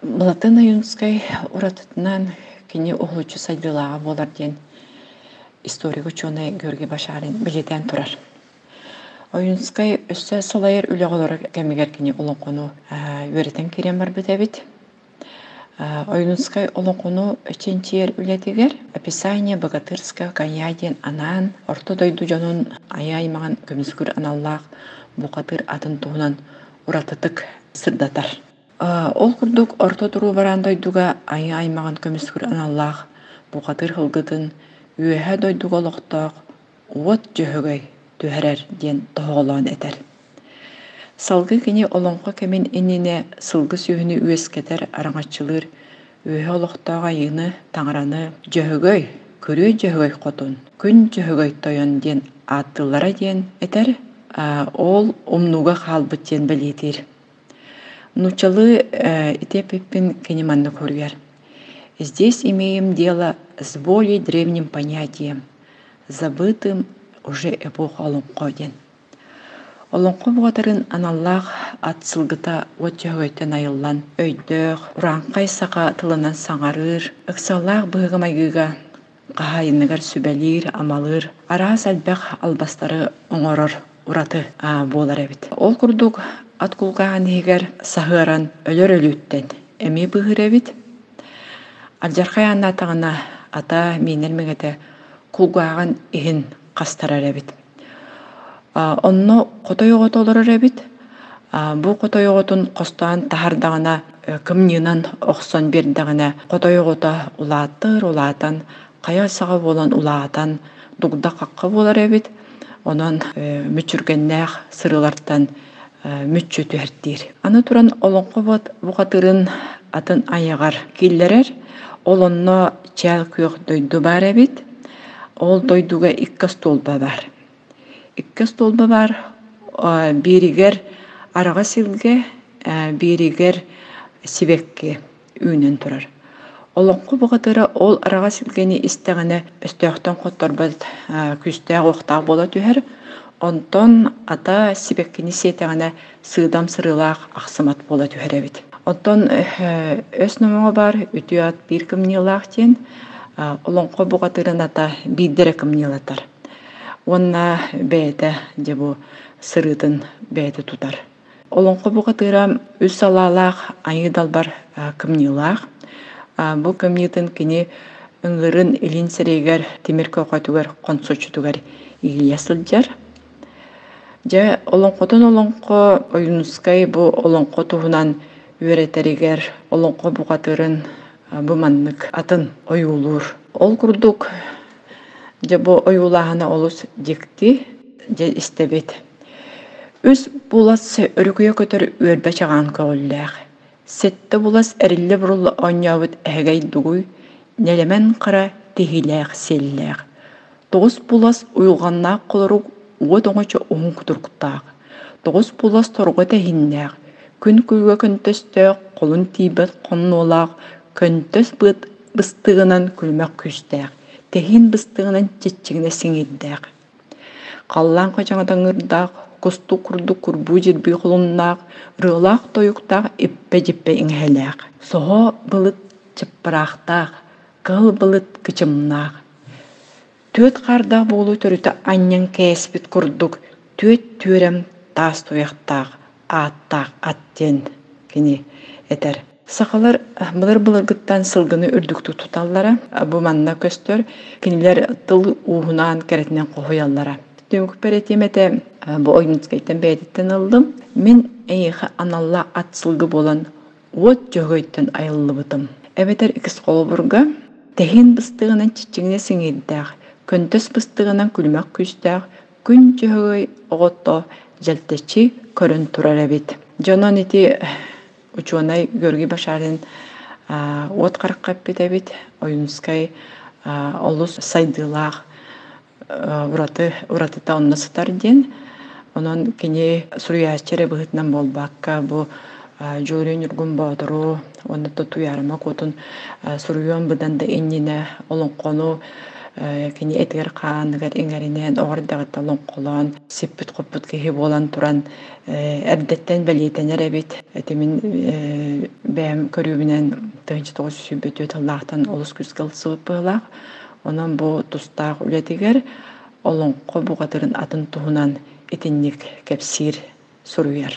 Былатыан Ойуунускай уратытынан кини уһулуччу сайдыылааҕа буолар диэн историк-учуонай Георгий Башарин бэлиэтээн турар. Ойуунускай өссө салайар үлэҕэ олорор кэмигэр кини олоҥхону үөрэтэн киирэн барбыт эбит. Ойуунускай олоҥхону чинчийэр үлэтигэр «Описание богатырского коня» диэн анаан Орто дойду дьонун айа аймаҕын көмүскүүр аналлаах бухатыыр атын туһунан уратытык сырдатар. Ол курдук Орто туруу бараан дойдуга айыы аймаҕын көмүскүүр аналлаах бухатыыр сылгытын Үөһээ дойдуга олохтоох Уот Дьөһөгөй түһэрэр диэн тоһоҕолоон этэр. Салгыы кини олоҥхо кэмин иннинэ сылгы сүөһүнү үөскэтэр, араҥаччылыыр үөһэ олохтоох айыыны, таҥараны Дьөһөгөй, Күрүө Дьөһөгөй Хотун, Күн Дьөһөгөй Тойон диэн ааттыыллара диэн этэр, ол умнууга хаалбыт диэн бэлиэтиир. Нууччалыы ити эппиппин кини маннык суруйар: «Здесь имеем дело с более древним понятием, забытым уже эпоха олоҥхо» диэн. Олоҥхо бухатырын аналлаах ат сылгыта уот дьөһөгөйтөн айыллан, өйдөөх, урааҥхай саха тылынан саҥарыыр, ыксаллаах быһыыга-майгыга хаһаайыныгар сүбэлиир-амалыыр, араас элбэх албастары оҥорор ураты буолар эбит. Ол курдук ат кулгааҕын иһигэр саһыаран өлөр өлүүттэн эмиэ быыһыыр эбит. Алдьархай ааннаатаҕына ата миинэр миҥэтэ кулгааҕын иһин хастарар эбит. Онно хотой оҕото олорор эбит. Бу хотой оҕотун хостоон таһардаҕына, кымньыынан охсон биэрдэҕинэ, хотой оҕото улаатар, улаатан, хайа саҕа буолан улаатан, дугда-хахха буолар эбит. Онон мүччүргэннээх сырыылартан мүччү түһэртиир. Аны туран олоҥхо бухатырын атын айаҕар киллэрэр. Ол онно чээл күөх дойду баар эбит. Ол дойдуга икки остуолба баар. Икки остуолба баар, бииригэр араҕас илгэ, бииригэр сибэкки үүнэн турар. Олоҥхо бухатыра ол араҕас илгэни истэҕинэ өстөөхтөн хотторбот күүстээх-уохтаах буола түһэр. Онтон ата сибэккини сиэтэҕинэ сыыдам сырыылаах ахсымат буола түһэр эбит. Оттон өс номоҕо баар үтүө ат биир кымньыылаах диэн олоҥхо бухатыырын ата биирдэ эрэ кымньыылатар. Уонна бэйэтэ дьэ бу сырыытын бэйэтэ тутар. Олоҥхо бухатыыра үс салаалаах айыы далбар кымньыылаах. Бу кымньыытын кини ыҥыырын илин сирэйигэр тимир көхөтүгэр хонсоччутугар иилэ сылдьар. Дьэ, олоҥхотун олоҥхо Ойуунускай бу олоҥхо туһунан үөрэтэригэр олоҥхо бухатыырын бу маннык атын ойуулуур. Ол курдук, дьэ бу ойуулааһына олус дьикти, дьэ истэбит. Үс булас өрүкүйэ көтөр үөрбэ чаҕаан көҕүллээх, сэттэ булас эриллэ-бурулла оонньообут эһэгэй дугуй, нэлэмэн хара тиһиилээх сиэллээх, Тоҕус булас уйулҕаннаах холорук уот оҥочо уһун кутуруктаах, тоҕус булас торҕо тэһииннээх, күн күлүгэ көнтөстөөх, холун тиийбэт хоннуолаах, көнтөс быат быстыгынан күлүмэх күүстээх, тэһиин быстыгынан чиччигинэ сиҥирдээх. Халлаан хачаҥата ыҥырдаах, кустук курдук курбуу дьирбии холуннаах, ырыалаах-тойуктаах иппэ-дьиппэ иҥэһэлээх, соһо былыт чыппыраахтаах, кыһыл былыт кычымнаах, Түөрт хаардаах буолуу төрүтэ анньан кээспит курдук түөрт түөрэм таас туйахтаах ааттаах ат диэн кини этэр. Сахалар былыр-былыргыттан сылгыны үрдүктүк туталлара. Бу манна көстөр. Кинилэр тыл ууһунаан кэрэтинэн хоһуйаллара. Түмүкпэр этиэм этэ, бу Ойуунускайтан бэйэтиттэн ыллым. Мин эйиэхэ аналлаах ат сылгы буолан уот дьөһөгөйтөн айыллыбытым. Эбэтэр иккис холобурга тэһиин быстыгынан чиччигинэ сиҥиирдээх, көнтөс быстыгынан күлүмэх күүстээх күн дьөһөгөй оҕото дьэлтэччи көрөн турар эбит. Дьонон ити учуонай Георгий Башарин уот харахха эппит эбит. Ойуунускай олус сайдыылаах ураты уратыта онно сытар диэн. Онон кини суруйааччы эрэ быһыытынан буолбакка, бу Дьулуруй Ньургун Боотуру уонна Туйаарыма Куотун суруйуон быдан да иннинэ олоҥхону Кини этигэр-хааныгар иҥэринэн, оҕо эрдэҕиттэн олоҥхолоон, сиппит-хоппут киһи буолан туран эрдэттэн бэлиэтэнэр эбит. Ити мин бэйэм көрүүбүнэн 1924 сыллаахтан олус күүскэ ылсыбыт быһыылаах. Онон бу тустаах үлэтигэр олоҥхо бухатырын атын туһунан итинник кэпсиир, суруйар.